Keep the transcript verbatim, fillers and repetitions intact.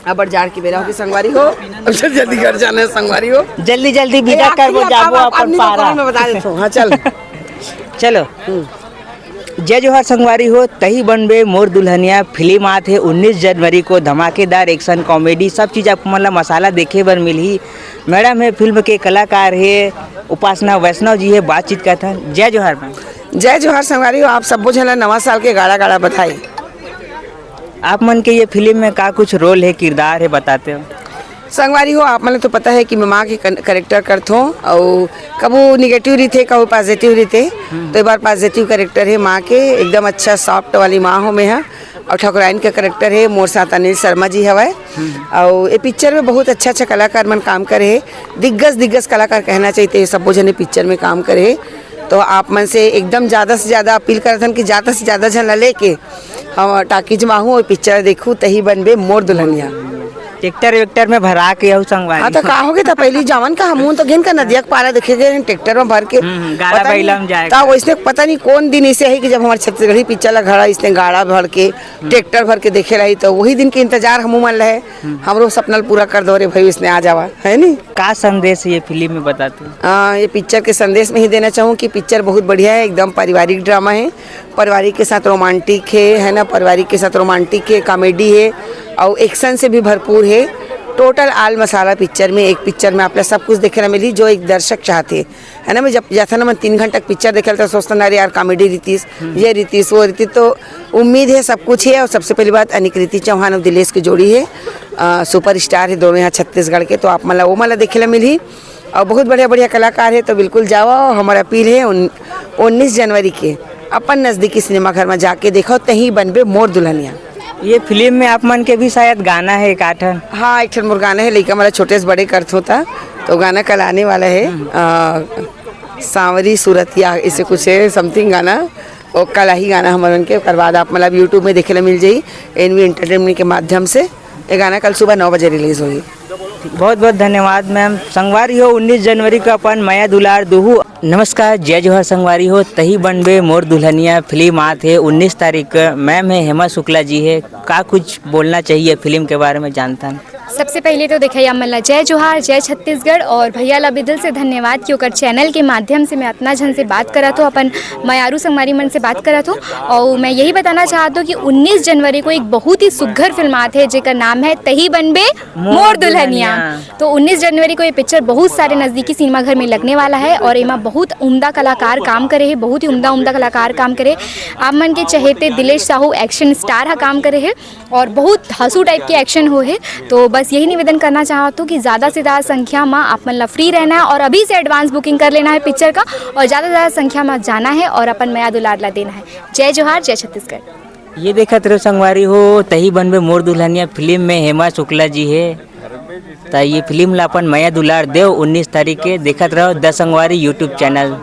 अबड़ जाड़ के बेरा होगे संगवारी हो, अब जल्दी जल्दी घर जाना है संगवारी हो। जल्दी जल्दी ए, विदा आखिरी करबो, अब, जाबो अब, अब अपन नहीं तो पारा। मैं बता देता हूँ। हाँ, चल। चलो। जय जोहार संगवारी हो, तही बनबे मोर दुल्हनिया फिल्म आत हे उन्नीस जनवरी को। धमाकेदार एक्शन, कॉमेडी, सब चीज आप मन ला मसाला देखे बर मिलही। मैडम हे फिल्म के कलाकार हे उपासना वैष्णव जी हे, बातचीत करथन। जय जोहार मैम। जय जोहार संगवारी हो, आप सब्बो झन ला नवा साल के गाड़ा गाड़ा बधाई। आप मन के ये फिल्म में का कुछ रोल हे, किरदार हे, बताते हो? संगवारी हो, आप मन ल तो पता है कि मैं माँ के कन-, करेक्टर करथों, अउ कभू निगेटिव रहिथे, कभू पॉजिटिव रहिथे। हम्म। तो एक बार पॉजिटिव करेक्टर है माँ के, एकदम अच्छा सॉफ्ट वाली माँ हो मैं हा। अउ ठकुराइन के करेक्टर है मोर साथ अनिल शर्मा जी हवय। हम्म। अउ ये पिक्चर में बहुत अच्छा अच्छा कलाकार मन काम करे है, दिग्गज दिग्गज कलाकार कहना चाहिए, ये सब्बो झने पिक्चर में काम करे है। तो आप मन से एकदम ज्यादा से ज्यादा अपील करत हन कि ज्यादा से ज्यादा झन ला लेके हम टाकीज म आहू अउ पिक्चर देखू, तही बनबे मोर दुल्हनिया। ट्रैक्टर वैक्टर में भरा के अउ संगवारी। हाँ, तो का होगे, त पहिली जावन का हमहू तो गेन का नदिया के पारा देखे गए हैं, ट्रैक्टर में भर के। हम्म, हम्म, गाड़ा पता बइला नहीं, में जाए त का। वैसने पता नहीं कौन दिन ऐसे है कि जब हमारे छत्तीसगढ़ी पिक्चर ला घड़ा इसने गाड़ा भर के, ट्रैक्टर भर के देखे रही, तो वही दिन के इंतजार हमहू मन रहे। हम्म। हमरो सपना ल पूरा कर दो रे भाई, इसने आ जावा, है नी? का संदेश ये फिल्म में बताते हो? आ, ये पिक्चर के संदेश में ही देना चाहूँ कि पिक्चर बहुत बढ़िया है, एकदम पारिवारिक ड्रामा है, पारिवारिक के साथ रोमांटिक है, है ना, पारिवारिक के साथ रोमांटिक है, कॉमेडी है और एक्शन से भी भरपूर है। टोटल आल मसाला पिक्चर में, एक पिक्चर में आप ला सब कुछ देखे ला मिली जो एक दर्शक चाहते, है ना। मैं जब जाता ना, मैं तीन घंटा के पिक्चर देखे ला तो सोचता ना, "अरे यार, कॉमेडी रीतिस, ये रीतिस, वो रीतिस।" तो उम्मीद है सब कुछ है। और सबसे पहली बात, अनिकृति चौहान और दिलेश की जोड़ी है, आ, सुपरस्टार है दोनों यहाँ छत्तीसगढ़ के, तो आप मन ला वो मन ला देखे ला मिली। और बहुत बढ़िया बढ़िया कलाकार है, तो बिल्कुल जाओ। हमारा अपील है उन-, उन्नीस जनवरी के अपन नजदीकी सिनेमा घर में जाके देखो, तही बनबे मोर दुल्हनिया। ये फिल्म में आप मन के भी शायद गाना है एक आठन। हाँ, एक ठन मोर गाना है, लइका मोला छोटे से बड़े करथों ता, तो गाना कल आने वाला है। आ, सांवरी सूरतिया ऐसे कुछ है समथिंग गाना, वो कल ही गाना हमन के। ओकर बाद आप मतलब यूट्यूब में देखे ला मिल जाई एनवी एंटरटेनमेंट के माध्यम से। ये गाना कल सुबह नौ बजे रिलीज होगी। बहुत बहुत धन्यवाद मैम। संगवारी हो, उन्नीस जनवरी को अपन मया दुलार दुहू। नमस्कार, जय जोहार संगवारी हो, तही बनबे मोर दुल्हनिया फिल्म आत है उन्नीस तारीख का। मैम है हेमा शुक्ला जी है, का कुछ बोलना चाहिए फिल्म के बारे में जानता है? सबसे पहले तो देखा, आप मन ला जय जोहार, जय छत्तीसगढ़, और भैया ला भी दिल से धन्यवाद कि ओकर चैनल के माध्यम से मैं अतना झन से बात करत हो, अपन मयारू संगवारी मन से बात करत हो। और मैं यही बताना चाहत हूँ कि उन्नीस जनवरी को एक बहुत ही सुघर फिल्म आत है, जेकर नाम है तही बनबे मोर मोर दुल्हनिया। दुल्हनिया। तो उन्नीस जनवरी को ये पिक्चर बहुत सारे नजदीकी सिनेमा घर में लगने वाला है और एमा बहुत उम्दा कलाकार काम करे है, बहुत ही उम्दा उम्दा कलाकार काम करे। आप मन के चहेते दिलेश साहू एक्शन स्टार हा काम करे है और बहुत धांसू टाइप के एक्शन हो है। तो बस यही निवेदन करना चाहत हूँ कि ज़्यादा से ज़्यादा संख्या में आप मन ला फ्री रहना है और अभी से एडवांस बुकिंग कर लेना है पिक्चर का, और ज़्यादा से ज़्यादा संख्या में जाना है और अपन मया दुलार ला देना है। जय जोहार, जय छत्तीसगढ़। ये देखत रहो संगवारी हो, तही बनबे मोर दुल्हनिया फिल्म में हेमा शुक्ला जी है। त ये फिल्म ला अपन मया दुलार देव। उन्नीस तारीख के देखत रहो द संगवारी YouTube चैनल।